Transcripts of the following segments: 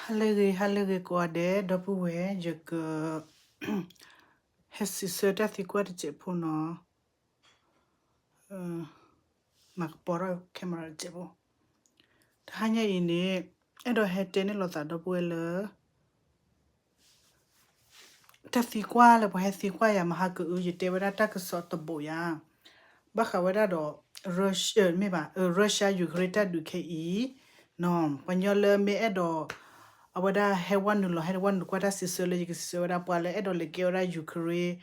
ဟါလၢအဂ့ၤ ဟါလၢအဂ့ၤကိးဂၤဒဲး ဒီပုၢ်ဝဲၢ် ယက ဟဲစံးဆၢတၢ်သံကွၢ်တစဲးဖိနီၤ. မၤကပီၤထီၣ် camera တစဲးဖိ. တဟါညါအံၤန့ၣ် အဲၣ်ဒိးဟဲတဲန့ၢ်လိာ်သးဒီပုၢ်ဝဲၢ်လၢ တၢ်သံကွၢ်လၢပှၤဟဲသံကွၢ်ယၤ မဟါကအု ယတဲဝဲဒၣ်တၢ်ကစီၣ်တဘိးယၤ ဘၣ်ဃးဝဲဒၣ်ဒီး Russia မ့ၢ်ဘၣ် Russia Ukraine တၢ်ဒုးခဲအံၤနီၤ. ပှၤညီလၢမ့ၢ်အဲၣ်ဒိး အဝဲဒၣ်ဟဲဝဲနုာ်လီၤ ဟဲဝဲနုာ်ကွၢ်တၢ်စံးဆၢလၢ ယကစံးဆၢဝဲဒၣ် ပှၤလၢအဲၣ်ဒိးလဲၤကဲဝဲဒၣ် Ukraine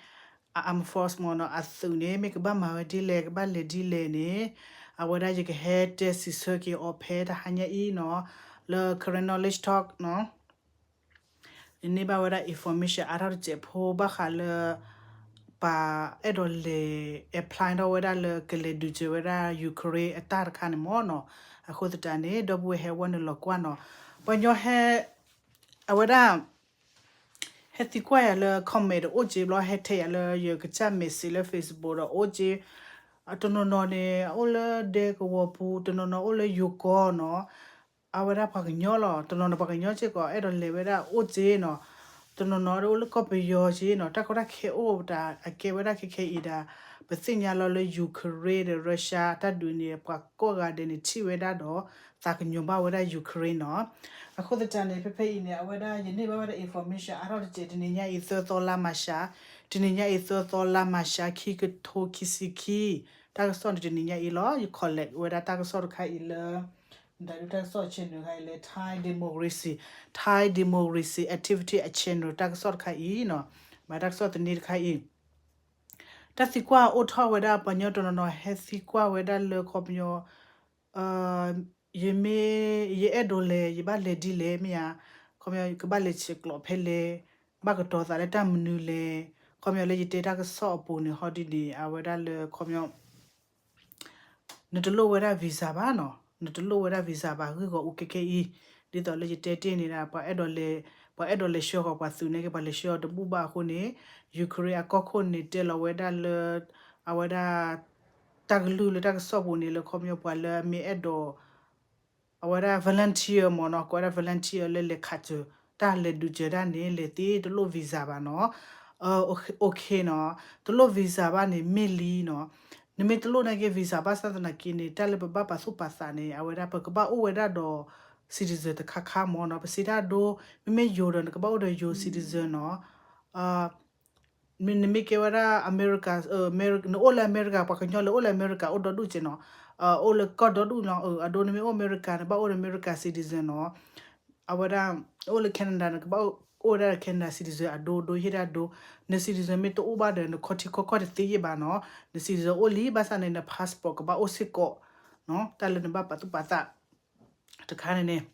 အ armed force မ့ၢ်နီၤ အသုးန့ၣ် မ့ၢ်ကဘၣ်မၤဝဲဒ်လဲၣ် ကဘၣ်လဲၤဒ်လဲၣ်န့ၣ် အဝဲဒၣ်ယကဟဲတဲစံးဆၢက့ၤအီၤဖဲတဟါညါအံၤနီၤ လၢ Karen Knowledge Talk နီၤ. ယန့ၢ်ဘၣ်ဝဲဒၣ် information အါထီၣ်တစဲးဖိ ဘၣ်ဃးလၢ ပှၤအဲၣ်ဒိးလဲၤ apply ထီၣ်ဝဲဒၣ်လၢကလဲၤဒုးစၢၤဝဲဒၣ် Ukraine အတၢ်တခါန့ၣ်မ့ၢ်နီၤ. အဃိသတးန့ၣ် ဒီပုၢ်ဝဲၢ်ဟဲဝဲနုာ်လီၤကွၢ်နီၤ. ပှၤညီဟဲ အဝဲဒၣ် ဟဲသံကွၢ်ယၤလၢ comment ဒီးအိၣ်က့ဘျီ ဟဲထဲယၤလၢယကစၢ် message လၢ Facebook ဒီးအိၣ်က့ တနီၤနီၤန့ၣ် အအိၣ်လၢဒဲကဝီၤပူၤ တနီၤနီၤအိၣ်လၢယိၤကီၢ်နီၤ. အဝဲဒၣ်ပှၤကညီလီၤ တနီၤနီၤပှၤကညီစ့ၢ်ကီး အဲၣ်ဒိးလဲၤဝဲဒၣ်အိၣ်က့နီၤ. တနီၤနီၤအိၣ်လၢကီၢ်ပယီၤက့နီၤ တၢ်ကီတၢ်ခဲအိၣ်တၢ်အကဲဝဲဒၣ်ခဲခဲအံၤဒၣ် ပသ့ၣ်ညါလီၤလၢ Ukraine ဒီး Russia တၢ်ဒုးန့ၣ် ပှၤကိးဂၤဒဲးန့ၣ်ထံၣ်ဝဲဒၣ်ဒီး သးကညီၤဘၣ်ဝဲဒၣ် Ukraine နီၤ. အဃိသတးန့ၣ် ဖဲဖဲအံၤန့ၣ် အဝဲဒၣ်ယန့ၢ်ဘၣ်ဝဲဒၣ် information အါထီၣ်တစဲး တနံၤညါအံၤသၢသီလါမၤရှး တနံၤညါအံၤသၢသီလါမၤရှး ခံကထိခံဆံခံ တၢ်ကစီၣ်န့ၣ်တနံၤညါအံၤလီၤ ယ collect ဝဲဒၣ်တၢ်ကစီၣ်တခါအံၤလၢ တၢ်ဒုးတၢ်ကစီၣ် channel တခါအံၤလၢ Thai Democracy Thai Democracy Activity အ channel တၢ်ကစီၣ်တခါအံၤနီၤ. မ့ၢ်တၢ်ကစီၣ်သန့တခါအံၤ တၢ်သံကွၢ်အိၣ်ထီၣ်ဝဲဒၣ် ပှၤညီတနီၤနီၤဟဲသံကွၢ်ဝဲဒၣ်လၢခီပညီ ယမ့ၢ် ယအဲၣ်ဒိးလဲၤ ယဘၣ်လဲၤဒ်လဲၣ်မ့ၢ်ဧါ, ခီပညီ ကဘၣ်လဲၤဆဲးကျိးဖဲလဲၣ်, ဘၣ်ကတီၤသးလၢတၢ်မနုၤလဲၣ်, ခီပညီလၢယတဲတၢ်ကစီၣ်အပူၤန့ၣ် ဟီဒ်န့ၣ် အဝဲဒၣ်လၢခီပညီ နတလိၣ်ဝဲဒၣ် visa ဘၣ်နီၤ, နတလိၣ်ဝဲဒၣ် visa ဘၣ် ဂ့ၢ်ဂီၤအူကဲကဲအံၤ, ဒ်သိးလၢယတဲတ့ၢ်န့ၣ်ဒၣ် ပှၤအဲၣ်ဒိးလဲၤ ပှၤအဲၣ်ဒိးလဲၤဆှၢဃီၤပှၤသုးန့ၣ်က့ ပှၤလဲၤဆှၢအီၤတဘူၣ်ဘၣ်အဃိန့ၣ် Ukraine အကီၢ်ခိၣ်န့ၣ်တဲလီၤဝဲဒၣ်လၢ အဝဲဒၣ် တၢ်ကလုၢ်လၢတၢ်ကစီၣ်ပူၤန့ၣ် လၢခီပညီပှၤလၢအမ့ၢ်အဲၣ်ဒိး အဝဲဒၣ် volunteer မ့ၢ်နီၤ, ကိးဝဲဒၣ် volunteer လၢလဲၤခးစၢၤ တၢ်လဲၤဒုးစၢၤတၢ်န့ၣ် လဲၤသ့တလိၣ် visa ဘၣ်နီၤ, OK နီၤ, တလိၣ် visa ဘၣ်န့ၣ် မ့ၢ်လံနီၤ, နမ့ၢ်တလိၣ်နာ်က့ visa ဘၣ်ဆၣ်သနာ်က့န့ၣ် တၢ်လၢပဘၣ်ပာ်သူၣ်ပာ်သးန့ၣ် အဝဲဒၣ်ပကဘၣ်အိၣ်ဝဲဒၣ်ဒီး citizen တခါခါမ့ၢ်နီၤ, ပစံးတၢ်ဒိ မ့မ့ၢ်ယိၤဒီး နကဘၣ်အိၣ်ဒီးယိၤ citizen နီၤ နမ့ၢ်ကဲဝဲဒၣ် America, နအိၣ်လၢ America ပှၤကညီလၢအိၣ်လၢ America အိၣ်ဒီဒူၣ်ကဲနီၤ, အိၣ်လၢကီၢ်ဒီဒူၣ်နီၤ, အဒိ နမ့ၢ်အိၣ် America နဘၣ်အိၣ်ဒီး America citizen နီၤ, အဝဲဒၣ် အိၣ်လၢ Canada နကဘၣ်အိၣ်ဝဲဒၣ်ဒီး Canada citizen အဒိ ဒိဟ့ၣ်ဒၣ်ဒိ, န citizen မ့ၢ်တအိၣ်ဘၣ်ဒီး နခီထံခီကီၢ်တသ့ယ့ၢ်ဘၣ်နီၤ, န citizen အိၣ်လံ ဘၣ်ဆၣ်န့ၣ် န passport ကဘၣ်အိၣ်စ့ၢ်ကီး တၢ်လၢနဘၣ်ပာ်သူၣ်ပာ်သး တခါန့ၣ်န့ၣ်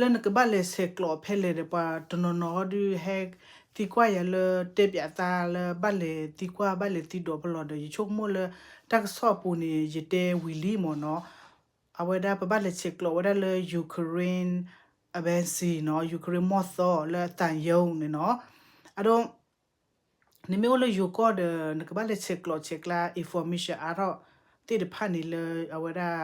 လၢနကဘၣ်လဲၤဆဲးကျိးဖဲလဲၣ်ဒီး ပှၤတနီၤနီၤဟီဒုးဟဲသံကွၢ်ယၤလၢ တဲပၠးသးလၢဘၣ်လဲၤသံကွၢ် ဘၣ်လဲၤသံဒိးဖဲလဲၣ်ဒီး ယဆိကမိၣ်လၢ တၢ်ကစီၣ်အပူၤန့ၣ် ယတဲဝံၤလံမ့ၢ်နီၤ, အဝဲဒၣ်ပဘၣ်လဲၤဆဲးကျိးဝဲဒၣ်လၢ Ukraine embassy နီၤ, Ukraine မီၢ်သီလၢအသံရုံးန့ၣ်နီၤ, အဒိ နမ့ၢ်အိၣ်လၢယိၤကီၢ်ဒီး နကဘၣ်လဲၤဆဲးကျိးဆဲးကျါ information အါထီၣ်သ့ၣ်တဖၣ်န့ၣ်လၢ အဝဲဒၣ်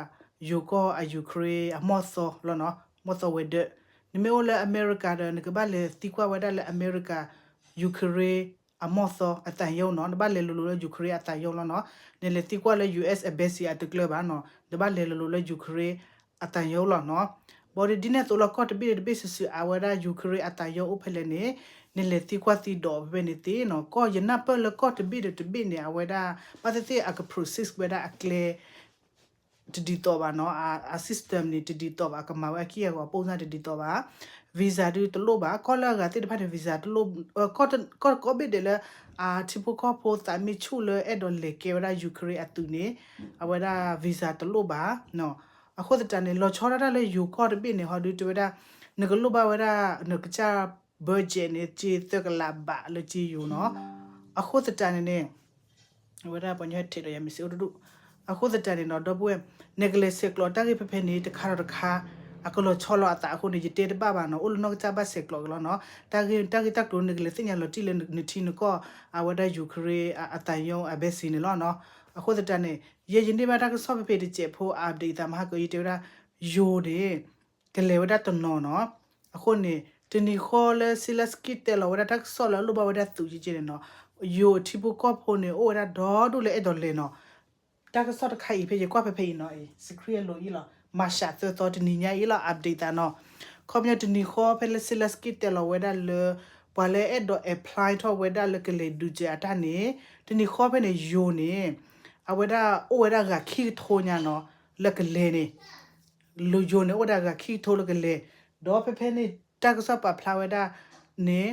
ယိၤကီၢ်အ Ukraine အမီၢ်သီလီၤနီၤ, မီၢ်သီဝဲၤဒၢး, နမ့ၢ်အိၣ်လၢ America ဒီး နကဘၣ်လဲၤသံကွၢ်ဝဲဒၣ်လၢ America Ukraine အမီၢ်သီအသံရုံးနီၤ, နဘၣ်လဲၤလိၤလိၤလၢ Ukraine အသံရုံးလီၤနီၤ, နလဲၤသံကွၢ်လၢ US embassy အတကျၢၤဘၣ်နီၤ, နဘၣ်လဲၤလိၤလိၤလၢ Ukraine အသံရုံးလီၤနီၤ. ဘၣ်ဒီးဒ်န့ၣ်အသိးလီၤ ကီၢ်တဘ့ၣ်ဒီးတဘ့ၣ်စုာ်စုာ် အဝဲဒၣ် Ukraine အသံရုံးအိၣ်ဖဲလဲၣ်န့ၣ် နလဲၤသံကွၢ်သံဒိးဖဲန့ၣ်သ့နီၤ, ကီၢ်ယနၢ်ပၢၢ်လၢကီၢ်တဘ့ၣ်ဒီးတဘ့ၣ်န့ၣ် အဝဲဒၣ် ဘၣ်သ့ၣ်သ့ၣ်အက process ဝဲဒၣ်အကျဲ တဒ်သိးဘၣ်နီၤ, အ system န့ၣ် တဒ်သိးဘၣ်, အကမၤဝဲအက့ၢ်အဂီၤ ပုံစံ တဒ်သိးဘၣ်, visa ဒုးတလိၣ်ဘၣ်, ကီၢ်လၢအဂၤသ့ၣ်တဖၣ်န့ၣ် visa တလိၣ်, ကီၢ်ကိးဘ့ၣ်ဒဲးလၢ အထံဖိကီၢ်ဖိသးမ့ၢ်ဆူၣ်လၢအဲၣ်ဒိးလဲၤကဲဝဲဒၣ် Ukraine အသုးန့ၣ် အဝဲဒၣ် visa တလိၣ်ဘၣ်နီၤ. အဃိသတးန့ၣ် လီၤဆီဒၣ်တၢ်လၢယိၤကီၢ်တဘ့ၣ်န့ၣ် ဟီဒုးတဲဝဲဒၣ် နကလိၣ်ဘၣ်ဝဲဒၣ် နကစၢ် budget န့ၣ် စ့သၢကလးဘးလၢစ့ယိၤနီၤ. အဃိသတးန့ၣ်န့ၣ် အဝဲဒၣ်ပှၤညီဟဲထဲးဒီးယၤ message အိၣ်တဒူၣ်, အဃိသတးန့ၣ်နီၤ ဒီပုၢ်ဝဲၢ် နကလဲၤဆဲးကျိးတၢ်ဂ့ၢ်ဖဲဖဲန့ၣ် တခါဒီးတခါ အကလီၤဆီလီၤအသးအဃိန့ၣ် ယတဲတဘၣ်ဘၣ်နီၤ, အိၣ်လၢနီၢ်ကစၢ်ဘၣ်ဆဲးကျိးက့ၤလီၤနီၤ, တၢ်ဂ့ၢ် တၢ်ဂ့ၢ်တၢ်ကျိၤနကလဲၤသ့ၣ်ညါလီၤတံၢ်လၢနထံနကီၢ် အဝဲဒၣ် Ukraine အသံရုံး embassy န့ၣ်လီၤနီၤ. အဃိသတးန့ၣ် ယဲယန့ၢ်ဘၣ်တၢ်ကစီၣ်ဖဲဖဲတစဲးဖိ update သးမဟါကၢ ယတဲဝဲဒၣ် ယိၤန့ၣ် ကလဲၤဝဲဒၣ်တနီၤနီၤ, အဃိန့ၣ် တနံၤဃီလၢ Zelensky တဲလီၤဝဲဒၣ်တၢ်ကစီၣ်လၢအလိၣ်ဘၣ်ဝဲဒၣ်သုးက့န့ၣ်နီၤ, ယိၤအထံဖိကီၢ်ဖိန့ၣ် အိၣ်ဝဲဒၣ်ဒီဒူၣ်လၢအဲၣ်ဒိးလဲၤနီၤ. တၢ်ကစီၣ်တခါအံၤ ဖဲယကွၢ်ဖဲဖဲအံၤနီၤအံၤ screen အလိၤအံၤလီၤ, မၤရှးသၢသီတနံၤညါအံၤလီၤ update သးနီၤ. ခီပညီတနံၤဃီဖဲလၢ Zelensky တဲလီၤဝဲဒၣ်လၢ ပှၤလၢအဲၣ်ဒိး apply ထီၣ်ဝဲဒၣ်လၢကလဲၤဒုးစၢၤအတၢ်န့ၣ် တနံၤဃီဖဲန့ၣ် ယိၤန့ၣ် အဝဲဒၣ်အိၣ်ဝဲဒၣ်ဂၤခံကထိညါနီၤ လၢကလဲၤန့ၣ် လၢယိၤန့ၣ် အိၣ်ဝဲဒၣ်ဂၤခံကထိလၢကလဲၤ, ဒီးဖဲဖဲန့ၣ် တၢ်ကစီၣ်ပာ်ဖျါဝဲဒၣ်န့ၣ်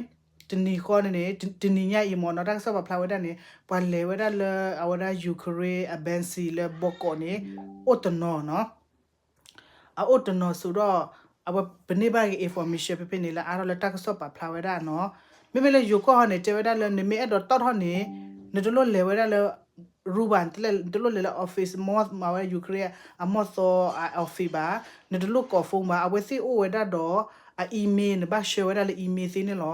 တနံၤဃီန့ၣ်န့ၣ် တနံၤညါအံၤမ့ၢ်နီၤ တၢ်ကစီၣ်ပာ်ဖျါဝဲဒၣ်န့ၣ် ပှၤလဲၤဝဲဒၣ်လၢအဝဲဒၣ် Ukraine embassy လၢဘီကီးန့ၣ် အိၣ်တနီၤနီၤ အအိၣ်တနီၤစိၤဒီး အဝဲပန့ၢ်ဘၣ်က့ၤ information ဖဲဖဲန့ၣ် လၢအါထီၣ်လၢတၢ်ကစီၣ်ပာ်ဖျါဝဲဒၣ်နီၤ. မ့မ့ၢ်လၢယိၤကီၢ်ဟီန့ၣ် တဲဝဲဒၣ်လၢ နမ့ၢ်အဲၣ်ဒိးတီၣ်ထီၣ်န့ၣ် နတလိၣ်လဲၤဝဲဒၣ်လၢ ရူဘၣ် နတလိၣ်လဲၤလၢ office မ့ၢ်ဝဲ Ukraine အမီၢ်သီအ office ဘၣ်, နတလိၣ်ကိး phone ဘၣ်, အဝဲသ့ၣ်အိၣ်ဝဲဒၣ်ဒီး အ email နဘၣ်ဆှၢဝဲဒၣ်လၢ email သ့န့ၣ်လီၤ.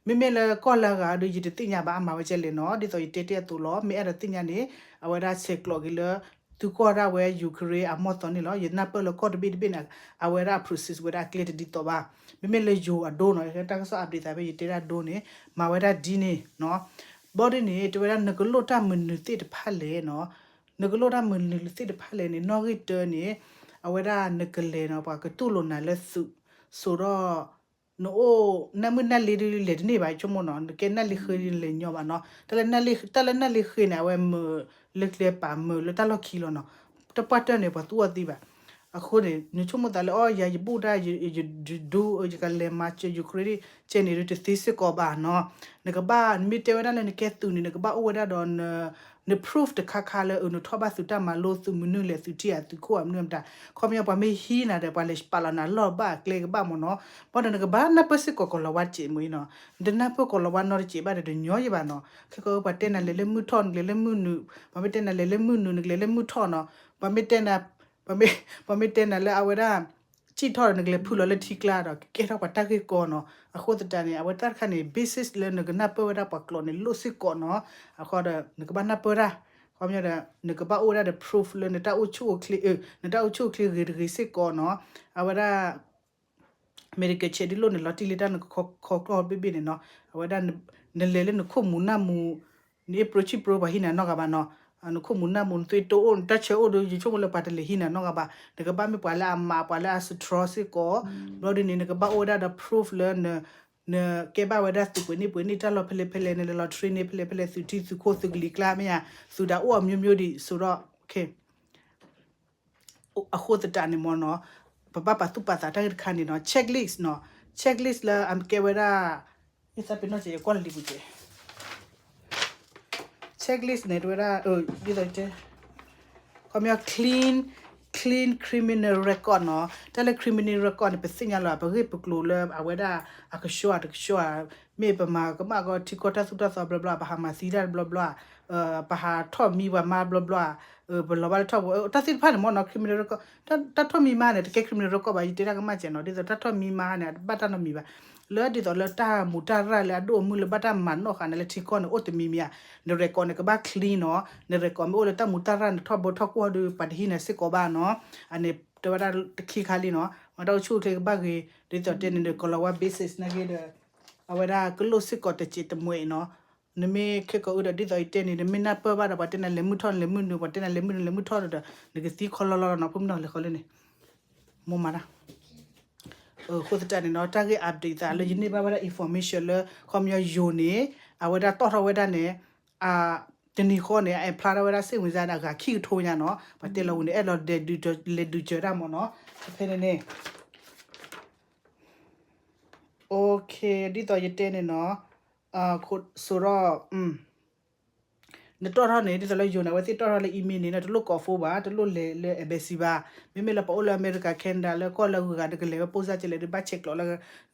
မ့မ့ၢ်လၢကီၢ်လၢအဂၤဒီး ယတသ့ၣ်ညါဘၣ် အမၤဝဲကဲလဲၣ်နီၤ, ဒ်သိးယတဲတ့ၢ်အသိးလီၤ. မ့ၢ်အဲၣ်ဒိးသ့ၣ်ညါန့ၣ် အဝဲဒၣ်ဆဲးကျိးက့ၤလၢ သုးကီၢ်ဒၣ်ဝဲ Ukraine အမီၢ်သီန့ၣ်လီၤ. ယနၢ်ပၢၢ်လၢကီၢ်တဘ့ၣ်တဘ့ၣ်န့ၣ် အဝဲဒၣ် process ဝဲဒၣ်အကျဲတဒ်သိးဘၣ်. မ့မ့ၢ်လၢယိၤအဒိနီၤ, တၢ်ကစီၣ် update သးဖဲယတဲဒၣ်ဒိန့ၣ် မၤဝဲဒၣ်ဒ်န့ၣ်နီၤ. ဘီဒ်န့ၣ် တဲဝဲဒၣ်နကလိၣ်တၢ်မနုၤသ့ၣ်တဖၣ်လဲၣ်နီၤ, နကလိၣ်တၢ်မနုၤသ့ၣ်တဖၣ်လဲၣ်န့ၣ် နီၣ်ဂံၢ်တၢန့ၣ် အဝဲဒၣ်နကလဲၤနီၤ ပှၤကတူၢ်လိာ်နၤလၢသုး စိၤဒီး နအိၣ်နၢ်မုၢ်နၢ်လ့ဒ်လဲၣ်တန့ၢ်ဘၣ် ဆိကမိၣ်နီၤ, နကဲနၢ်လ့ဃ့ဒ်လဲၣ်ညီဘၣ်နီၤ. တၢ်လၢနၢ်လ့ဃ့န့ၣ် အဝဲမုာ်လၢကျဲပာ်မုာ်လၢတၢ်လီၢ်ခံလီၤနီၤ. တပှၢ်တၢၢ်န့ၣ် ပှၤသူအီၤသံဘၣ်. အဃိန့ၣ် နဆိကမိၣ်သးလၢ အီ ယၤယဘူၣ်တၢ် ယဒူ ယကလဲၤမၤစၢၤ Ukraine ကဲန့ၣ်ဒ်တသ့စ့ၢ်ကီးဘၣ်နီၤ. နကဘၣ် နမ့ၢ်တဲဝဲဒၣ်လၢနကဲသုးန့ၣ် နကဘၣ်အိၣ်ဝဲဒၣ်ဒီး န proof တခါခါလၢ အၢ နထီၣ်ဘၣ်သုးတၢ်မၤလိ သုးမနုၤလဲၣ် သုးထံၣ်ဧါ သုးခိၣ်ဧါ မနုၤမတၤ. ခီပညီပှၤမ့ၢ်ဟံးနၤဒီး ပှၤလဲၤပာ်လီၤနၤလီၢ်ဘၣ်အကျဲကဘၣ်မ့ၢ်နီၤ. ဘၣ်ဒီးနကဘၣ်နၢ်ပၢၢ်စ့ၢ်ကီးကီးလီၤဝါတစဲးမ့ၢ်နီၤ. နတနၢ်ပၢၢ်ကီးလီၤဝါနီတစဲးဘၣ်ဒီး တညီယဘၣ်နီၤ. ခဲကီးပှၤတဲနၤလဲၤလၢမုၢ်ထီၣ် နကလဲၤလၢမုၢ်နုာ်, ပှၤမ့ၢ်တဲနၤလဲၤလၢမုၢ်နုာ် နကလဲၤလၢမုၢ်ထီၣ်နီၤ. ပှၤမ့ၢ်တဲနၤ ပှၤမ့ၢ်တဲနၤလၢအဝဲဒၣ် စံၣ်ထီၣ်ဒီး နကလဲၤဖုးလီၤလၢထံကျါဒီး ကကဲထီၣ်ပှၤတၢ်ဂ့ၢ်ကီနီၤ. အဃိသတးန့ၣ် အဝဲတၢ်တခါန့ၣ် basis လၢနကနၢ်ပၢၢ်ဝဲဒၣ်ပှၤကျိာ်န့ၣ် လိၣ်စ့ၢ်ကီးနီၤ. အဃိဒီး နကဘၣ်နၢ်ပၢၢ်တၢ်, ခီပညီဒီး နကဘၣ်အိၣ်ဝဲဒၣ်ဒီး proof လၢနတၢ်အိၣ်ဆူၣ်အိၣ်ချ့, နတၢ်အိၣ်ဆူၣ်အိၣ်ချ့ဂ့ၤတဂ့ၤစ့ၢ်ကီးနီၤ. အဝဲဒၣ် Medicaid ဒ်လိၣ်န့ၣ် လီၤတံၢ်လံတၢ်နကခီကျီၢ်ဘ့ၣ်ဘ့ၣ်န့ၣ်နီၤ. အဝဲဒၣ် နလဲၤလၢနခိၣ်မူၤနၢ်မူၤ နအ့ၣ်ပြိဆံၣ်ပြိ ပှၤဟံးနၤနီတဂၤဘၣ်နီၤ. နခိၣ်မူၤနၢ်မူၤ နသွံၣ်တိၢ်အိၣ် နတၢ်ဆၢအိၣ်ဒီး ယဆိကမိၣ်လၢပှၤတလဲၤဟံးနၤနီတဂၤဘၣ်. နကဘၣ်မ့ၢ်ပှၤလၢအမး ပှၤလၢအ strong စ့ၢ်ကီး. ဘျီဒ်န့ၣ် နကဘၣ်အိၣ်ဝဲဒၣ်ဒီး proof လၢ နကဲဘၣ်ဝဲဒၣ်သုးပှဲၤနံၣ်ပှဲၤနံၣ် တၢ်လီၢ်ဖဲလဲၣ်ဖဲလဲၣ် နလဲၤလီၤ train န့ၣ်ဖဲလဲၣ်ဖဲလဲၣ် သုးထံသုးခိၣ်သုးကလံၤကျါမ့ၢ်ဧါ သုးဒၣ်အိၣ်အမျိုးမျိုးဒံး စိၤဒီး အဃိသတးန့ၣ်မ့ၢ်နီၤ, ပဘၣ်ပာ်သူၣ်ပာ်သးတၢ်ဂ့ၢ်တခါန့ၣ်နီၤ checklist နီၤ, checklist လၢအကဲဝဲဒၣ် ယသးပ့ၤနီၣ်က့ၤ ယကွၢ်လၢလံာ်ပူၤက့ၤ checklist န့ၣ် တဝဲဒၣ် ဒ်သိးတဲ ခီပညီ clean, clean criminal record နီၤ. တၢ်လၢ criminal record န့ၣ် ပသ့ၣ်ညါလီၤ ပဂ့ၢ်ပကျိၤလၢအဝဲဒၣ် အကဆှီဧါတကဆှီဧါ, မ့ၢ်ပမၤကမၣ်ကီးထံကီၢ်တၢ်သိၣ်တၢ်သီဘျီဘျီ ပဟးမၤသံတၢ်ဘျီဘျီ, ပဟးထီၣ်မံပှၤမါဘျီဘျီ, ပလီၤဘၣ်လၢထီၣ်ပူၤ တၢ်သ့ၣ်တဖၣ်န့ၣ်မ့ၢ်နီၤ criminal record, တၢ်ထီၣ်မံမါန့ၣ် တကဲ criminal record ဘၣ် ယတဲတၢ်ကမၣ်ကဲနီၤ ဒ်သိးတၢ်ထီၣ်မံမါန့ၣ် တဘၣ်တၢ်နီတမံၤဘၣ်. လၢဒ်သိးလၢတၢ်မူးတၢ်ရၢ်လၢအဒိၣ်အမုၢ်လၢဘၣ်တၢ်မၤနီၣ်ဃာ်နၤလၢထံကီၢ်န့ၣ် အိၣ်တမံၤမံၤဧါ, န record န့ၣ် ကဘၣ် clean နီၤ, န record မ့ၢ်အိၣ်လၢတၢ်မူးတၢ်ရၢ် နထီၣ်ဘီထီၣ်ကွီၢ်ဒီး ပှၤတဟံးနၤစ့ၢ်ကီးဘၣ်နီၤ. အန့ၣ် တဲဝဲဒၣ်တခံခါလံနီၤ, မ့ၢ်တၢ်အိၣ်ဆူၣ်အိၣ်ချ့ကဘၣ်ဂ့ၤ, ဒ်သိးတဲန့ၣ်ဒီး ကီၤလၤဝါ basis နာ်က့ဒီး အဝဲဒၣ်ကလိၣ်စ့ၢ်ကီးတစဲးတမှဲးနီၤ. နမ့ၢ်ခဲကီးအုဒီး ဒ်သိးယတဲန့ၣ် နမ့ၢ်နၢ်ပၢၢ်ဘၣ်ဒီး ပှၤတဲနၤလဲၤမုၢ်ထီၣ် နလဲၤမုၢ်နုာ်, ပှၤတဲနၤလဲၤမုၢ်နုာ် လဲၤမုၢ်ထီၣ်ဒီး နကသံခီလီလီလီနီၤ, ဖိမုၣ်နီၤ လဲၤဃီလၢန့ၣ် မိၢ်မၤတၢ် အဃိသတးန့ၣ်နီၤ တၢ်ဂ့ၢ် update သးလၢယန့ၢ်ဘၣ်ဝဲဒၣ် information လၢ ခီပညီယိၤန့ၣ် အဝဲဒၣ်တီၣ်ထီၣ်ဝဲဒၣ်န့ၣ် တနံၤဃီန့ၣ် အ apply ထီၣ်ဝဲဒၣ် စ့ၣ်ဝင်စၢ် ဒၣ်ဂၤခံကထိညါနီၤ, ပှၤတဲလီၤဝံၤန့ၣ် အဲၣ်ဒိးလဲၤဒုးစၢၤတၢ်မ့ၢ်နီၤ, ဖဲန့ၣ်န့ၣ် OK ဒ်သိးယတဲန့ၣ်နီၤ, စိၤဒီး နတီၣ်ထီၣ်န့ၣ် ဒ်သိးလၢယိၤန့ၣ် အဝဲသ့ၣ်တီၣ်ထီၣ်လၢ email န့ၣ် နတလိၣ်ကိး phone ဘၣ်, တလိၣ်လဲၤလၢ embassy ဘၣ်. မ့မ့ၢ်လၢပှၤအိၣ်လၢ America Canada လၢကီၢ်လၢဂုၤဂၤ တကလဲၤဝဲ ပိၢ်စၢ်ကလဲၤဒီး ဘၣ်ဆဲးကျိးလၢ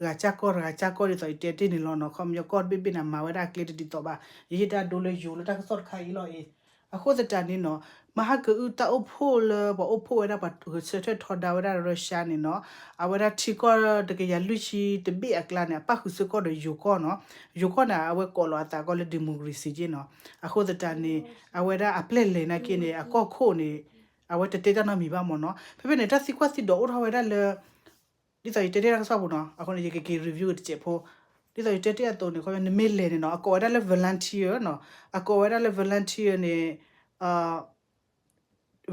ဂၤစၢ်ကီၢ်တဂၤစၢ်ကီၢ် ဒ်သိးယတဲတ့ၢ်န့ၣ်လီၤနီၤ. ခီပညီကီၢ်တဘ့ၣ်ဘ့ၣ်န့ၣ် မၤဝဲဒၣ်အကျဲတဒ်သိးဘၣ်. ယဟ့ၣ်တၢ်ဒိလၢယိၤလၢတၢ်ကစီၣ်တခါအံၤလီၤအံၤ. အဃိသတးန့ၣ်နီၤ, မဟါကအုတၢ်အိၣ်ဖှိၣ်လၢပှၤအိၣ်ဖှိၣ်ဝဲဒၣ်ပှၤဂဲၤဆၢထၢၣ်ထီဒါဝဲဒၣ် Russia န့ၣ်နီၤ, အဝဲဒၣ်ထံကီၢ်တကယၤလွံၢ်ဆံတဘ့ၣ်အကျါန့ၣ် အပၣ်ဃုာ်စ့ၢ်ကီးဒီးယိၤကီၢ်နီၤ. ယိၤကီၢ်န့ၣ် အဝဲကိးလီၤအသးကီးလၢ democracy က့နီၤ. အဃိသတးန့ၣ် အဝဲဒၣ်အပျဲၢ်လဲၤနာ်က့န့ၣ် အကီၢ်ခိၣ်န့ၣ် အဝဲတတဲတၢ်နီတမံၤဘၣ်မ့ၢ်နီၤ. ဖဲဖဲန့ၣ် တၢ်သံကွၢ်သံဒိးအိၣ်ထီၣ်ဝဲဒၣ်လၢ ဒ်သိးယတဲတ့ၢ်တၢ်ကစီၣ်ပူၤနီၤ, အဃိန့ၣ် ယကက့ၤ review တစဲးဖိ, ဒ်သိးယတဲတ့ၢ်အသိးန့ၣ် ခီပညီ နမ့ၢ်လဲၤန့ၣ်နီၤ အကိးဝဲဒၣ်လၢ volunteer နီၤ, အကိးဝဲဒၣ်လၢ volunteer န့ၣ်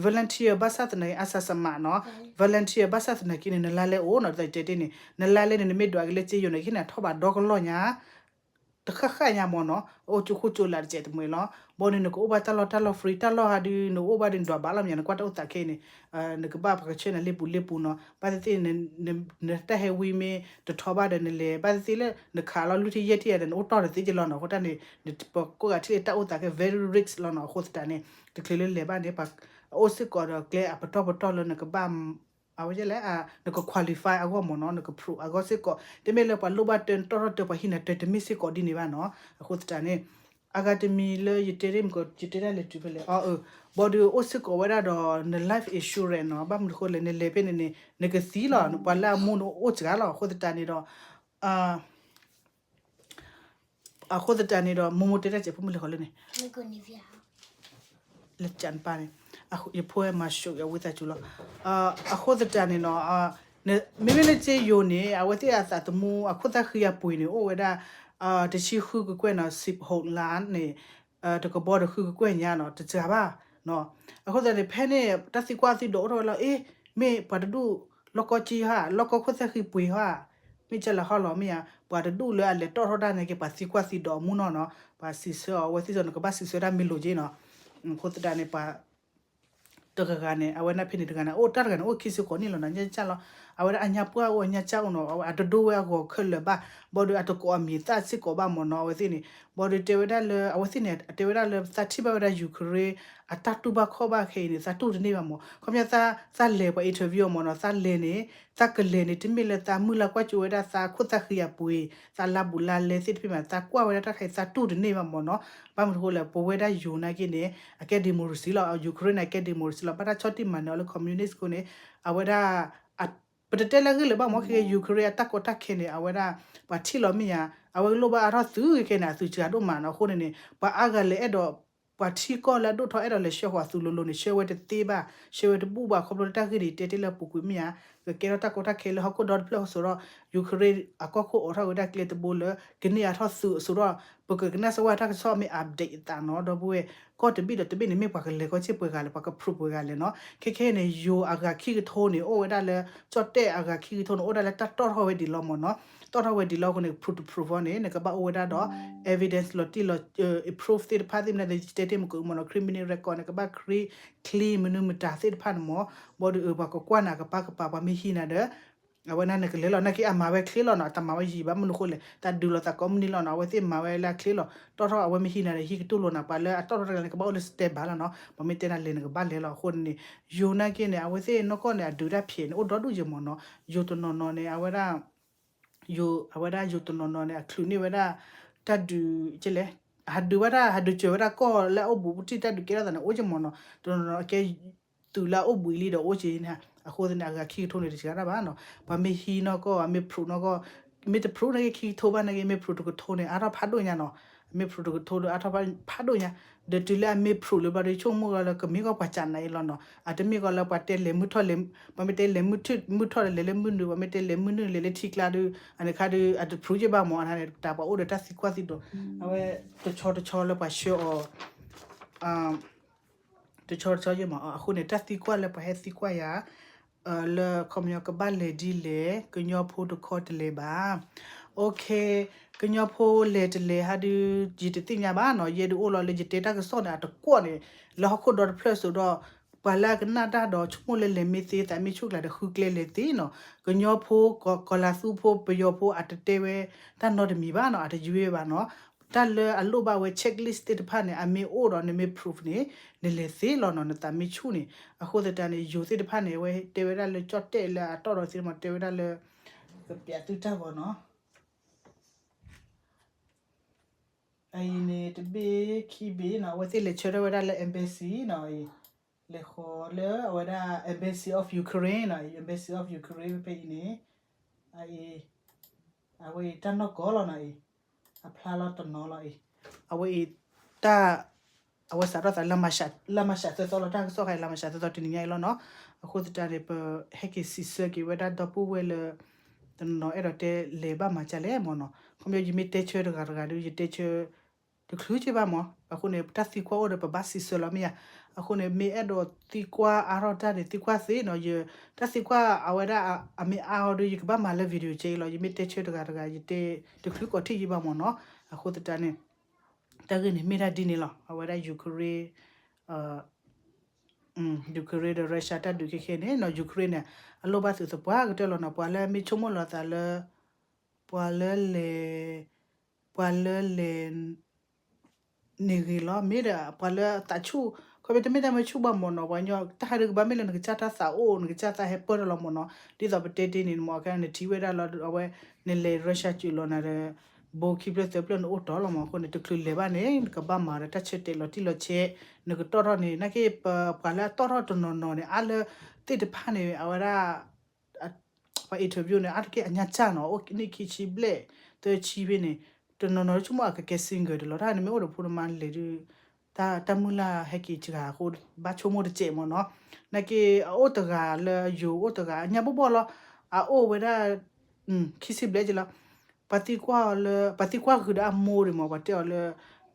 volunteer ဘၣ်ဆၣ်သနာ်က့ อาสาสมัคร နီၤ, volunteer ဘၣ်ဆၣ်သနာ်က့န့ၣ် နလါလဲအိၣ်နီၤ, ဒ်သိးယတဲတ့ၢ်န့ၣ် နလါလဲန့ၣ် နမ့ၢ်ဒွးက့ၤလၢစ့ယိၤန့ၣ် ကဟ့ၣ်နၤထီၣ်ဘးဒီကလီၢ်ညါ တဃၣ်ဃၣ်ညါမ့ၢ်နီၤ, အိၣ်ကၠိခိၣ်ကၠိလးတစဲးတမှဲၤလီၤ. ဘၣ်ဒီးနကအိၣ်ဘၣ်တၢ်လီၢ်တၢ်လီၢ် free တၢ်လီၢ်ဟးဒုး နအိၣ်ဘၣ်ဒီးနဒွးဘးလီၤမ့ၢ်ဧါ, နကွၢ်တၢ်အိၣ်သးခဲအံၤန့ၣ် နကဘၣ်ပှၤကဆှၢနၤလ့ပူၤလ့ပူၤနီၤ, ဘၣ်သ့ၣ်သ့ၣ် နတၢ်ဟဲဝံမ့ၢ်တထီဘၣ်ဒီးနလဲၤ ဘၣ်သ့ၣ်သ့ၣ်လၢနခးလီၤလွံၢ်ထံၣ်ယဲၢ်ထံၣ်ယၤဒီး နအိၣ်တီၢ်တသ့က့လီၤနီၤ, အဃိတၢ်န့ၣ် ပကိးဂၤထံၣ်လၢတၢ်အိၣ်သးခဲ very risk လီၤနီၤ, အဃိသတးန့ၣ် တချုးလၢလဲၤဘၣ်န့ၣ် ပအိၣ်စ့ၢ်ကီးဒီးကျဲအပတီၢ်ပတီၢ်လၢနကဘၣ် အဝဲလဲၣ် နက qualify အဂီၢ်မ့ၢ်နီၤ, နက prove အဂီၢ်စ့ၢ်ကီး, တမ့ၢ်လၢပှၤလိၣ်ဘၣ်တၢ်တီၢ်ထီၣ်တၢ် ပှၤဟံးနၤတၢ် တမ့ၢ်စ့ၢ်ကီးဒ်န့ၣ်ဘၣ်နီၤ, အဃိသတးန့ၣ် အဂၤတမံၤလၢယတဲတ့ၢ်မ့ၢ်ကီး ယတဲဒၣ်လဲၤတုၤဖဲလဲၣ်, အၢ ဘၣ်ဒီးအိၣ်စ့ၢ်ကီးဝဲဒၣ်ဒီး န life insurance နီၤ, ဘၣ်မနုၤဃိလဲၣ် နလဲၤဖဲန့ၣ်န့ၣ် နကသံလီၤ, ပှၤလၢအမူနအိၣ်စှၤလီၤ, အဃိသတးန့ၣ်ဒီး အဃိသတးန့ၣ်ဒီး မိၢ်မိၢ်တဲတၢ်စဲးဖိမုၣ်လဲၤဃီလၢန့ၣ် လၢကၠးနပၢ်န့ၣ်, ယဖိဝဲမၤၡိးအဝံသးစူၤလီၤ, အဃိသတးန့ၣ်နီၤ, မ့မ့ၢ်လၢစ့ယိၤန့ၣ် အဝဲသ့ၣ်အသးသမူ အခိၣ်သၣ်ဃံအပှ့ၤန့ၣ် အိၣ်ဝဲဒၣ် တဆံဃုကကွဲၢ်နီၤ, စံးဖီးလါန့ၣ် တကဘီဒီးဃုကကွဲၢ်ညါနီၤ, တစှၤဘၣ်နီၤ, အဃိသတးန့ၣ် ဖဲန့ၣ် တၢ်သံကွၢ်သံဒိးအိၣ်ထီၣ်ဝဲလီၤ, အ့ မ့ၢ်ပှၤတဒူၣ် လီၢ်ကီၢ်ကၠံဟါ, လီၢ်ကီၢ်ခိၣ်သၣ်ဃံပှ့ၤဟါ, မ့ၢ်ကလၢဟီလီၤမ့ၢ်ဧါ, ပှၤတဒူၣ်လၢအလဲၤတီၣ်ထီၣ်တၢ်န့ၣ်က့ၤ ပှၤသံကွၢ်သံဒိးအမူနီၤနီၤ, ပှၤစံးဆၢအီၤ အဝဲသ့ၣ်သိးနကဘၣ်စံးဆၢတၢ်မ့ၢ်လိၤက့နီၤ, အဃိသတးန့ၣ် ပှၤ တဂၤဂၤန့ၣ် အဝဲန့ၣ်ဖဲန့ၣ်တဂၤန့ၣ် အိၣ်တၢ်တဂၤန့ၣ် အိၣ်ခံစ့ၢ်ကီးန့ၣ်လီၤနီၤ, ညၣ်ကၢ်လီၤ, အဝဲဒၣ်အညၣ်ပှၢ်အိၣ်အညၣ်ကၢ်အိၣ်နီၤ, အတဒိဝဲအဂီၤခဲလၢာ်ဘၣ်, ဘၣ်ဒီးအတကိးအမံၤသၣ်စ့ၢ်ကီးဘၣ်မ့ၢ်နီၤ, အဝဲသ့ၣ်န့ၣ်, ဘၣ်ဒီးတဲဝဲဒၣ်လၢ အဝဲသ့ၣ်န့ၣ် တဲဝဲဒၣ်လၢသးထံၣ်ဘၣ်ဝဲဒၣ် Ukraine အတၢ်တူၢ်ဘၣ်ခီၣ်ဘၣ်ခဲအံၤန့ၣ် သးတူၢ်တန့ၢ်ဘၣ်မ့ၢ်, ခီပညီသးလဲၤပှၤ interview အီၤမ့ၢ်နီၤ, သးလဲၤန့ၣ် သးကလဲၤန့ၣ် တမ့ၢ်လၢသးမုၢ်လၢ်ကွၢ်ကၠိဝဲဒၣ်သးခိၣ်သၣ်ဃံအပှ့ၤ သးလါဘူးလါလဲသ့ၣ်တဖၣ်မ့ၢ် သးကွၢ်ဝဲဒၣ်တၢ်ခဲအံၤ သးတူၢ်တန့ၢ်ဘၣ်မ့ၢ်နီၤ, ဘၣ်မနုၤဃိလဲၣ် ပဝဲဒၣ်ယိၤနာ်က့န့ၣ် အကဲ democracy လီၤ, Ukraine န့ၣ် အကဲ democracy လီၤ, ဘၣ်တၢ်ဆီၣ်တံၢ်မၤနၢၤအီၤလၢ communist ခိၣ်န့ၣ် အဝဲဒၣ် ပတတဲလၢအဂ့ၢ်လၢၤဘၣ်မ့ၢ် ခဲကဲ Ukraine အတၢ်ကီတၢ်ခဲန့ၣ် အဝဲဒၣ် ပှၤထံၣ်လီၤမ့ၢ်ဧါ, အဝဲလိၣ်ဘၣ်အါထီၣ်သုခဲကဲန့ၣ် အသုစှၤဒိၣ်မးနီၤ, အဃိန့ၣ်န့ၣ် ပှၤအါဂၤလဲၤအဲၣ်ဒိး ပှၤထံကီၢ်လၢအဒိၣ်ထီၣ်အဲၣ်ဒိးလဲၤဆှၢဃီၤအသုလိၤလိၤန့ၣ် ဆှၢဝဲတသ့ဘၣ်, ဆှၢဝဲတဘူၣ်ဘၣ် ခီဖျိလၢတၢ်ဂ့ၢ်န့ၣ် တဲတ့ၢ်လၢအပူၤကွံာ်မ့ၢ်ဧါ, ကကဲထီၣ်တၢ်ကီတၢ်ခဲလၢဟီၣ်ခိၣ်ဒီတဖျၢၣ်အစိၤဒီး Ukraine အကီၢ်ခိၣ်အိးထီၣ်ဝဲဒၣ်ကျဲတဘိလၢ ကန့ၢ်အါထီၣ်သုအစိၤဒီး ပကကနၣ်စၢၤဝဲတၢ်ကစီၣ်မ့ၢ် update အသးနီၤ, ဒီပုၢ်ဝဲၢ် ကီၢ်တဘ့ၣ်ဒီးတဘ့ၣ်န့ၣ် မ့ၢ်ပှၤကလဲၤကီၢ်ဆ့ၣ်ပှဲၤဂၤလဲၣ် ပှၤက proof ပှဲၤဂၤလဲၣ်နီၤ, ခဲခဲအံၤန့ၣ် ယိၤအဂၤခံကထိန့ၣ် အိၣ်ဝဲဒၣ်လၢ ကၠီၣ်တဲၣ်အဂၤခံကထိန့ၣ် အိၣ်ဝဲဒၣ်လၢတၢ်တီၣ်ထီၣ်ဝဲဒံးလီၤမ့ၢ်နီၤ, တီၣ်ထီၣ်ဝဲဒံးလီၤအဃိန့ၣ် proof တ proof အီၤန့ၣ် နကဘၣ်အိၣ်ဝဲဒၣ်ဒီး evidence လီၤတံၢ်လီၤ proof သ့ၣ်တဖၣ်သ့ၣ်မနုၤ တဲတ့ၢ်မ့ၢ်ကမ့ၢ်နီၤ criminal record န့ၣ် ကဘၣ် clean မနုၤမတၤသ့ၣ်တဖၣ်န့ၣ်မ့ၢ်, ဘၣ်ဒီးပှၤကကွၢ်နၤကပၤကပၤ ပှၤမ့ၢ်ဟံးနၤဒီး အဝဲန့ၣ်နကလဲၤလီၤ နာ်က့အမၤဝဲချ့လီၤနီၤ, အတမၤဝဲယံာ်ဘၣ်မနုၤဃိလဲၣ် တၢ်ဒုးလိာ်သးကိးမုၢ်နံၤလီၤနီၤ, အဝဲသ့ၣ်မၤဝဲလၢအချ့လီၤ, တီၣ်ထီၣ်အဝဲမ့ၢ်ဟံးနၤဒီး ဟံးကတူၢ်လိာ်နၤ ပှၤလၢအတီၣ်ထီၣ်တၢ်ကျါန့ၣ် ကဘၣ်အိၣ်လၢ standby လီၤနီၤ, ပှၤမ့ၢ်တဲနၤလဲၤနကဘၣ်လဲၤလီၤအဃိန့ၣ်န့ၣ်, ယိၤနာ်က့န့ၣ် အဝဲသ့ၣ်နီၢ်ကီၢ်န့ၣ် အဒုးတၢ်ဖျဲးန့ၣ် အိၣ်ဒီဒူၣ်ယဲၢ်မ့ၢ်နီၤ, ယိၤတနီၤနီၤန့ၣ် အဝဲဒၣ် ယိၤ အဝဲဒၣ်ယိၤတနီၤနီၤန့ၣ် အချုးန့ၢ်ဝဲဒၣ် တၢ်ဒုး ကလဲၣ်, ဟးဒုးဝဲဒၣ် ဟးဒုးစၢၤဝဲဒၣ်ကီၢ်လၢအအိၣ်ဘူးပူၤထံၣ်တၢ်ဒုးကဲထီၣ်သးန့ၣ် အိၣ်က့ၤမ့ၢ်နီၤ, တနီၤနီၤအကဲ သုးလၢအအိၣ်ဘှံးလံဒီးအိၣ်က့ၤန့ၣ်, အဃိသတးန့ၣ် အဂၤခံကထိန့ၣ်တစှၤတၢ်ဘၣ်နီၤ, ပှၤမ့ၢ်ဟံးနီၢ်ကီၢ် မ့ၢ် proof နီၢ်ကီၢ်, မ့ၢ်တ proof န့ၣ်က့ၤခံကထိဘၣ်န့ၣ်က့ၤ မ့ၢ် proof တကထိန့ၣ် အါထီၣ်ဖးဒိၣ်ညါနီၤ, မ့ၢ် proof တကထိဒီးအါထီၣ်ဖးဒိၣ်ညါ, ဒီးတုၤလၢအမ့ၢ် proof လၢဘျီဒီး ဆိကမိၣ်လီၤလၢ ကမ့ၢ်ကီၢ်ပှၤကးနးအံၤလီၤနီၤ, အတမ့ၢ်ကီၢ်လၢပှၤတဲလဲၤမုၢ်ထီၣ်လဲၤ ပှၤမ့ၢ်တဲလဲၤမုၢ်ထီၣ်လဲၤလၢမုၢ်နုာ် ပှၤမ့ၢ်တဲလဲၤမုၢ်နုာ်လဲၤလၢထံကျါဒီး အန့ၣ်ခါဒီး အတ proof ယဲၢ်ဘၣ်မ့ၢ် အန့ၣ် တၢ်ပှၤအိၣ်ဒီးတၢ်သံကွၢ်သံဒိး, အဝဲတဆီတဆီလၢပှၤဆှၢအီၤ တဆီတဆီယဲၢ်မ့ၢ် အဃိန့ၣ် တၢ်သံကွၢ်လၢပှၤဟဲသံကွၢ်ယၤ လၢခီပညီကဘၣ်လဲၤဒ်လဲၣ် ကညီဖိတခီတလဲၤဘၣ်, OK, ကညီဖိလဲၤတလဲၤဟးဒုး ယတသ့ၣ်ညါဘၣ်နီၤ, ယဲဒုးအိၣ်လီၤလၢယတဲတၢ်ကစီၣ်န့ၣ် အတကွီၢ်န့ၣ် လၢဟီၣ်ခိၣ်ဒီတဖျၢၣ်စိဒီး ပှၤလၢအကနၣ်တၢ်ဒီး ဆိကမိၣ်လၢလဲၤမ့ၢ်သ့ သးမ့ၢ်ဆူၣ်ကျါဒီးဃုကျဲလဲၤသ့နီၤ, ကညီဖိ ကီၤလၤသူဖိ ပယီၤဖိ အတတဲဝဲတၢ်နီတမံၤဘၣ်နီၤ, အတယွဲဘၣ်နီၤ, တၢ်လၢအလိၣ်ဘၣ်ဝဲ checklist သ့ၣ်တဖၣ်န့ၣ် အမ့ၢ်အိၣ်ဒီးနမ့ၢ် proof န့ၣ် နလဲၤသ့လီၤနီၤ, နသးမ့ၢ်ဆူၣ်န့ၣ်, အဃိသတးန့ၣ် ယိၤသ့ၣ်တဖၣ်န့ၣ် အဝဲတဲဝဲဒၣ်လၢကၠီၣ်တဲၣ်လၢအတီၢ်ဒီးသ့ၣ်မး တဲဝဲဒၣ်လၢ ကပျးသုတၢ်ဂီၤနီၤ, အအံၤန့ၣ် တဘ့ၣ်ခံဘ့ၣ်နီၤ, အဝဲသ့ၣ်လဲၤဆၢထၢၣ်ဝဲဒၣ်လၢ embassy နီၤ, လဲၤဃီၤလၢအဝဲဒၣ် embassy of Ukraine နီၤ, embassy of Ukraine ဖဲအံၤန့ၣ်, အအံၤ အဝဲအံၤတၢ်နီၢ်ကီၢ်လီၤနီၤအံၤ, အဖျါလီၤတနီၤလီၤအံၤ, အဝဲအံၤတၢ် အဝဲစးထီၣ်သး လါမၤရှးသၢသီလီၤ, တၢ်ကစီၣ်ခါအံၤ လါမၤရှးသၢသီတနံၤညါအံၤလီၤနီၤ, အဃိသတးန့ၣ် ပဟဲက့ၤစံးဆၢက့ၤဝဲဒၣ်ဒီပုၢ်ဝဲၢ်လၢ တနီၤနီၤအဲၣ်ဒိးတဲလဲၤဘၣ်မၤကၢ်လဲၣ်မ့ၢ်နီၤ. ခီပညီ ယမ့ၢ်တဲဆၢတဂၤတဂၤဒီး ယတဲဆၢ တချုးက့ဘၣ်မ့ၢ်. အဃိန့ၣ် တၢ်သံကွၢ်အိၣ်ဒီးပဘၣ်စံးဆၢလီၤမ့ၢ်ဧါ. အဃိန့ၣ် မ့ၢ်အဲၣ်ဒိးသံကွၢ်အါထီၣ်တၢ်န့ၣ် သံကွၢ်သ့နီၤ. ယတၢ်သံကွၢ်အဝဲဒၣ်အမ့ၢ်အါအီၤဒီး ယကဘၣ်မၤလၢ video ကဲအံၤလီၤ. ယမ့ၢ်တဲဆၢတဂၤတဂၤ ယတဲတချုးကိးထံၣ်ယံဘၣ်မ့ၢ်နီၤ. အဃိသတးန့ၣ် တၢ်ဂ့ၢ်န့ၣ်မ့ၢ်ဒၣ်ဒ်န့ၣ်လီၤ. အဝဲဒၣ် Ukraine Ukraine ဒီး Russia တၢ်ဒုးခဲခဲန့ၣ်နီၤ, Ukraine န့ၣ် အလိၣ်ဘၣ်သုးသပှၢ်ကတၢၢ်လီၤနီၤ. ပှၤလၢမ့ၢ်ဆိကမိၣ်လီၤသးလၢ ပှၤလၢလဲၤ ပှၤလၢလဲၤ န့ၣ်ဂ့ၤလီၤ. မ့ၢ်ဒီးပှၤလၢသးဆူၣ် ခီဖျိတမ့ၢ်တၢ်မ့ၢ်ဆူၣ်ဘၣ်မ့ၢ်နီၤ, ပှၤကညီ တၢ်ဟးဒုးကဘၣ်မ့ၢ်လၢနကစၢ်တၢ်သးအိၣ် နကစၢ်သးဟဲပၢၢ်ထီၣ်လီၤမ့ၢ်နီၤ. ဒ်သိးပတဲတ့ၢ်န့ၣ်မ့ၢ် ခဲနထံၣ်ဝဲဒၣ်လီၤ အဝဲ နလဲၤ Russia စူးလီၤနၤဒီး ဘိခံဖျၢၣ်သၢဖျၢၣ်နအိၣ်တီလီၤမ့ၢ်. အဃိန့ၣ် တချုးလဲၤဘၣ်န့ၣ် နကဘၣ်မၤဒီးတၢ်ဆၢတဲာ်လီၤတံၢ်လီၤဆဲး, နကတီၢ်ထီၣ်န့ၣ် နာ်က့ ပှၤလၢအတီၢ်ထီၣ်တနီၤနီၤန့ၣ် အါလၢသ့ၣ်တဖၣ်န့ၣ် အဝဲဒၣ် ပှၤ interview န့ၣ် အါတက့ၢ်အညါစၢ်နီၤ, အိၣ်နံၣ်ခံဆံဘျဲၣ် သၢဆံဖဲန့ၣ် တနီၤနီၤဆိကမိၣ်အကကဲ single တလီၤ. တၢ်န့ၣ်မ့ၢ်အိၣ်ဒီးဖိနမါလဲၤဒုး တၢ်မုၢ်လၢ်ဟဲက့ၤစှၤအဃိ ဘၣ်ဆိကမိၣ်တစဲးမ့ၢ်နီၤ. နာ်က့ အအိၣ်တဂၤလၢယိၤအိၣ်တဂၤ အညါဘီၣ်ဘီၣ်လီၤ. အအိၣ်ဝဲဒၣ် ခံဆံဘျဲၣ်က့လီၤ. ပှၤသံကွၢ်အီၤလၢ ပှၤသံကွၢ်ဃုာ်ဒီးအမိၢ်ဒံးမ့ၢ် ပှၤတဲအီၤလၢ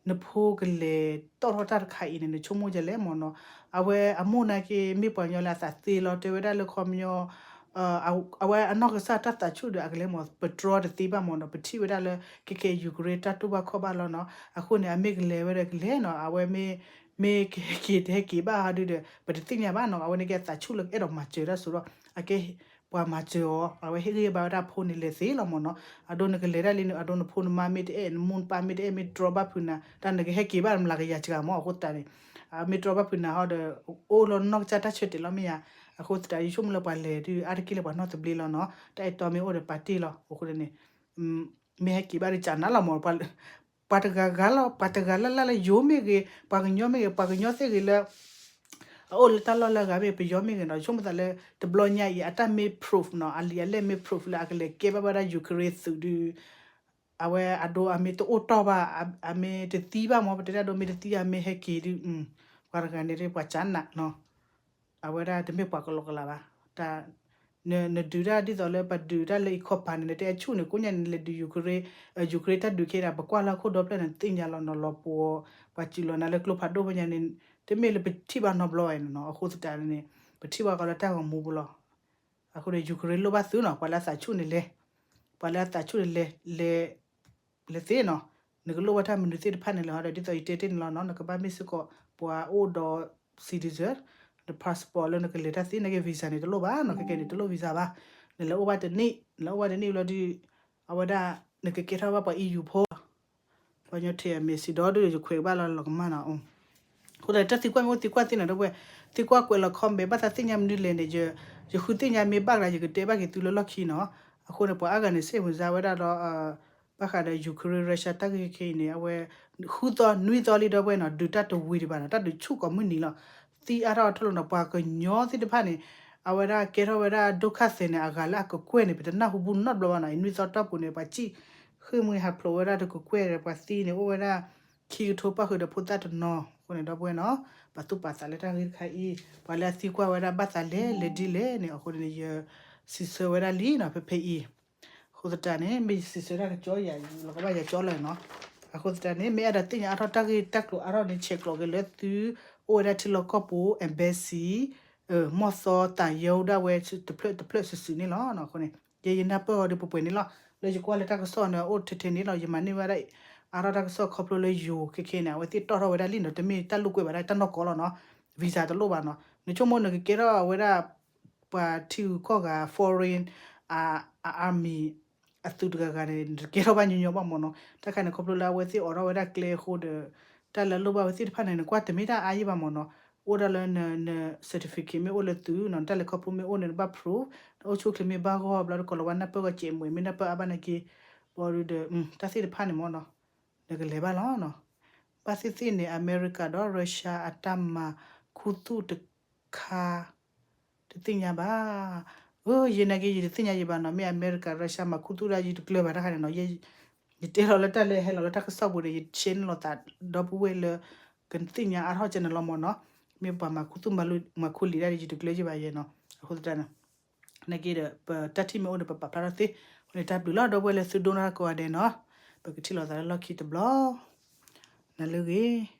နဖိကလဲၤတီၣ်ထီၣ်တၢ်တခါအံၤန့ၣ် နဆိကမိၣ်ဒ်လဲၣ်မ့ၢ်နီၤ. အဝဲအမိၢ်နာ်က့ မ့ၢ်ပှၤကညီလၢအသးသ့လီၤ တဲဝဲဒၣ်လၢခီပညီ အဝဲအနီၢ်ကစၢ်တၢ်သးဆူၣ်ဒီးအကလဲၤမ့ၢ် ပတြီတသ့ဘၣ်မ့ၢ်နီၤ. ပထံၣ်ဝဲဒၣ်လၢ ခဲခဲ Ukraine တၢ်တူၢ်ဘၣ်ခီၣ်ဘၣ်လီၤနီၤ. အဃိန့ၣ် အမ့ၢ်ကလဲၤဝဲဒီးကလဲၤနီၤ. အဝဲမ့ၢ် မ့ၢ်ကဟဲက့ၤတဟဲက့ၤဘၣ်ဟီဒုဒီး ပတသ့ၣ်ညါဘၣ်နီၤ. အဝဲန့ၣ်ကဲအသးဆူၣ်လၢအဲၣ်ဒိးမၤစၢၤတၢ်စိဒီး အကဲ ပှၤမၤစၢၤအီၤ အဝဲဟ့ၣ်ဂံၢ်ဘါဝဲဒၣ်ဖိန့ၣ်လဲၤသ့လီၤမ့ၢ်နီၤ. အဒိနကလဲၤဒၣ်လံန့ၣ် အဒိနဖိနမါမ့ၢ်တအဲၣ် နမိၢ်နပၢ်မ့ၢ်တအဲၣ် မ့ၢ်တြီဘၣ်ဖုးနၤ တၢ်နကဟဲက့ၤဘၣ်မလၤကယၤစှၤမ့ၢ်. အဃိသတးန့ၣ် မ့ၢ်တြီဘၣ်ဖုးနၤဟီဒီး အိၣ်လီၤနီၢ်ကစၢ်တၢ်ဆၢတဲာ်လီၤမ့ၢ်ဧါ. အဃိသတး ယဆိကမိၣ်လၢပှၤလဲၤဒုး အါတက့ၢ်လၢပှၤနီၢ်သဘျ့လီၤနီၤ. တၢ်အဲၣ်တီမ့ၢ်အိၣ်ဒီးပာ်တ့ၢ်လီၤ. အဃိန့ၣ် မ့ၢ်ဟဲက့ၤဘၣ်ဒီးကနၣ်လီၤမ့ၢ် ပှၤတဂၤဂၤလီၤ ပှၤတဂၤလၢ်လၢ်လၢယိၤမ့ၢ်ဂ့ၤ ပှၤကညီမ့ၢ်ဂ့ၤ ပှၤကညီသ့ၣ်ဂ့ၤလၢ အအိၣ်လၢတၢ်လီၢ်လၢအဂၤမ့ၢ် ပယီၤမ့ၢ်ဂ့ၤနီၤ ဆိကမိၣ်သးလၢ တဘျီညါအံၤ အတၢ်မ့ၢ် proof နီၤ အလံာ်အလဲၢ်မ့ၢ် proof လၢအကလဲၤကဲဘၣ်ဝဲဒၣ် Ukraine သုးဒုး အဝဲအဒိအမ့ၢ်တအိၣ်တီၢ်ဘၣ် အမ့ၢ်တသံဘၣ်မ့ၢ် ပတဲတၢ်ဒိမ့ၢ်တသံ အမ့ၢ်ဟဲက့ၤဒုး ပှၤတဂၤန့ၣ် ပှၤကနၣ်နီၤ အဝဲဒၣ်တမ့ၢ်ပှၤကလီကလီဘၣ် တၢ် နဒုးတၢ်ဒ်သိးလၢပဒုးတၢ်လၢအံၤခီပၤန့ၣ် နတဲအဆူၣ်န့ၣ် ကိးညါန့ၣ် နလဲၤဒုး Ukraine Ukraine တၢ်ဒုးခဲဒၣ် ပကွၢ်လၢဟီၣ်ခိၣ်ဒီဖျၢၣ်န့ၣ် သ့ၣ်ညါလီၤနီၤ လီၤပှီၤ ပှၤစူးလီၤနၤလၢကျိဖးဒိၣ်ဖဲညါန့ၣ် တမ့ၢ်လၢပထံၣ်ဘၣ်နီတဘျီဘၣ်နီၤ အဃိသတးန့ၣ် ပထံၣ်ဘၣ်ကီးလၢတၢ်ဂီၤမူပူၤလီၤ အဃိန့ၣ် Ukraine လိၣ်ဘၣ်သုနီၤ ပှၤလၢအသးဆူၣ်န့ၣ်လဲၤ ပှၤလၢအသးဆူၣ်န့ၣ်လဲၤ လဲၤသ့နီၤ နကလိၣ်ဘၣ်တၢ်မနုၤသ့ၣ်တဖၣ်န့ၣ်လဲၤဟီဒီး ဒ်သိးယတဲတ့ၢ်န့ၣ်လီၤနီၤ နကဘၣ်မ့ၢ်စ့ၢ်ကီး ပှၤအိၣ်ဒီး citizen ဒီး passport လၢနကလဲၤတၢ်သ့ နာ်က့ visa န့ၣ် တလိၣ်ဘၣ်နီၤ ခဲကဲန့ၣ် တလိၣ် visa ဘၣ် နလဲၤအိၣ်ဘၣ်တနံၣ် နလဲၤအိၣ်ဘၣ်တနံၣ်လီၤဒီး အဝဲဒၣ် နကကဲထီၣ်ဘၣ်ပှၤ E U ဖိ ပှၤကညီထဲအမ့ၢ်စံးဒီဒုး ယခွဲးကဘၣ်လီၤလီၤကမၣ်နီၤ အဃိသတး တၢ်သံကွၢ်မ့ၢ်အိၣ်သံကွၢ်သ့နီၤ ဒီပုၢ်ဝဲၢ် သံကွၢ်ကွဲးလီၤ comment ဘၣ်သးသ့ၣ်ညါမနုၤလဲၣ်န့ၣ် ယဃုသ့ၣ်ညါမ့ၢ်ဘၣ်ကလၤ ယကတဲဘၣ်က့ၤသုလၢလီၢ်ခံနီၤ အဃိန့ၣ် ပှၤအါဂၤန့ၣ် စ့ၣ်မုၢ်စါဝဲဒၣ်ဒီး ဘၣ်ဃးဒီး Ukraine Russia တၢ်ဂ့ၢ်ခဲအံၤန့ၣ် အဝဲ ဃုသီနွံသီလံဒီပုၢ်ဝဲၢ်နီၤ ဒုးတၢ်တဝံၤဒံးဘၣ်နီၤ တၢ်ဒုးဆူၣ်ကိးမုၢ်နံၤလီၤ သံအါထီၣ်အါထီၣ်လီၤနီၤ ပှၤကညီသ့ၣ်တဖၣ်န့ၣ် အဝဲဒၣ်ကဲထီၣ်ဝဲဒၣ် ဒုက္ခသည် န့ၣ် အဂၤလၢအကကွဲၢ်န့ၣ် ပတနၢ်ဟူဘူးနီတဘျီဘၣ်နီၤ အံၤနွံသီတီၢ်ပူၤန့ၣ် ပှၤစံၣ် ဃ့ၢ်မှံဟးဖျိးဝဲဒၣ်တကကွဲၢ်ဒီး ပှၤသံန့ၣ် အိၣ်ဝဲဒၣ် ခံကထိပၣ်ဃုာ်ဒီးဖိသၣ်တနီၤ အဃိန့ၣ် ဒီပုၢ်ဝဲၢ်နီၤ ပာ်သူၣ်ပာ်သးလၢတၢ်ဂ့ၢ်တခါအံၤ ပှၤလၢအသံကွၢ်ဝဲဒၣ်ဘၣ်သးလဲၣ် လဲၤဒ်လဲၣ်န့ၣ် အဃိန့ၣ် ယစံးဆၢဝဲဒၣ်လံနီၤ ဖဲဖဲအံၤ အဃိသတးန့ၣ် မ့ၢ်ယစံးဆၢတၢ်ကကၠီယၤ ယလီၤကဘၣ်ယကၠီလီၤနီၤ အဃိသတးန့ၣ် မ့ၢ်အဲၣ်ဒိးသ့ၣ်ညါအါထီၣ်တၢ်ဂ့ၢ်တၢ်ကျိၤအါထီၣ်န့ၣ် ဆဲးကျိးက့ၤလၢသု အိၣ်ဝဲဒၣ်ထံလီၢ်ကီၢ်ပူၤ embassy မီၢ်သီသးယဲဒၣ်ဝဲတဖျၢၣ်တဖျၢၣ်စုာ်စုာ်န့ၣ်လီၤ. အဃိန့ၣ် ယဲယနၢ်ပၢၢ်အီၤဒီးပှဲၤပှဲၤန့ၣ်လီၤ. လၢယကွၢ်လၢတၢ်ကစီၣ်န့ၣ် အိၣ်ထဲထဲန့ၣ်လီၤ. ယမၤန့ၢ်ဝဲဒၣ် အါထီၣ်တၢ်ကစီၣ်ခီဖျိလၢယိၤခဲခဲန့ၣ် အဝဲသ့ၣ်တီၣ်ထီၣ်ဝဲဒၣ်လံနီၤ. တမ့ၢ်တၢ်လိာ်ကွဲဘၣ်ဒၣ်တၢ်နီၢ်ကီၢ်လီၤနီၤ. visa တလိၣ်ဘၣ်နီၤ. နဆိကမိၣ်နကကဲထီၣ်ဝဲဒၣ် ပှၤထံဂုၤကီၢ်ဂၤ foreign အ army အသုးတဂၤဂၤန့ၣ် နတကဲထီၣ်ဘၣ်ညီညီဘၣ်မ့ၢ်နီၤ. တၢ်ခါန့ၣ် ခီဖျိလၢအဝဲသ့ၣ်အိးထီၣ်ဝဲဒၣ်ကျဲအဃိဒီး တၢ်လၢအလိၣ်ဘၣ်ဝဲသ့ၣ်တဖၣ်န့ၣ် နကွၢ်တမ့ၢ်တၢ်အါယံၢ်ဘၣ်မ့ၢ်နီၤ. အိၣ်ဒၣ်လၢန န certificate မ့ၢ်အိၣ်လၢသုးနီၤ, နတၢ်လဲၤခီဖျိမ့ၢ်အိၣ်န့ၣ် နဘၣ် proof, နအိၣ်ဆူၣ်ချ့မ့ၢ်ဘၣ်ဂီၢ်ဘျီ တကိးလီၤဝဲနၢ်ပၢၢ်ဂီၢ်စဲးမ့ၢ် မ့ၢ်နၢ်ပၢၢ်အါဘၣ်နာ်က့ ဘီဒုဒီး တၢ်သ့ၣ်တဖၣ်န့ၣ်မ့ၢ်နီၤ နကလဲၤဘၣ်လီၤနီၤ. ဘၣ်သ့ၣ်သ့ၣ်န့ၣ် အမဲရကၤဒီး Russia အတၢ်မၤခူသူၣ်တခါ တသ့ၣ်ညါဘၣ်. အၢ ယဲနာ်က့ ယတသ့ၣ်ညါယံာ်ဘၣ်နီၤ, မ့ၢ်အမဲရကၤ Russia မၤခူသူၣ်ဒၣ်ယတကျၢၤဘၣ်တခါန့ၣ်နီၤ, ယတဲလီၤလၢတၢ်လၢဟဲလီၤလၢတၢ်ကစီၣ်ပူၤန့ၣ် ယshareန့ၢ်လိာ်သးဒီပုၢ်ဝဲၢ်လၢ ကသ့ၣ်ညါအါထီၣ်ကဲန့ၣ်လီၤမ့ၢ်နီၤ, မ့ၢ်ပှၤမၤခူသူၣ်မၤခူလံာ်ဒၣ်ဒီး ယတကျၢၤယံာ်ဘၣ်ယဲနီၤ, အဃိသတးန့ၣ် နာ်က့ဒီး ပတၢ်ထံၣ်မ့ၢ်အိၣ်ဒီး ပပာ်ဖျါထီၣ်သ့. အဃိန့ၣ် တၢ်ဘျုးလီၤ ဒီပုၢ်ဝဲၢ်လၢသုဒိကနၣ်ကိးဂၤဒဲးနီၤ. ပကထံၣ်လိာ်သးလၢလီၢ်ခံတဘျီ. နၤလၢဂ့ၤ.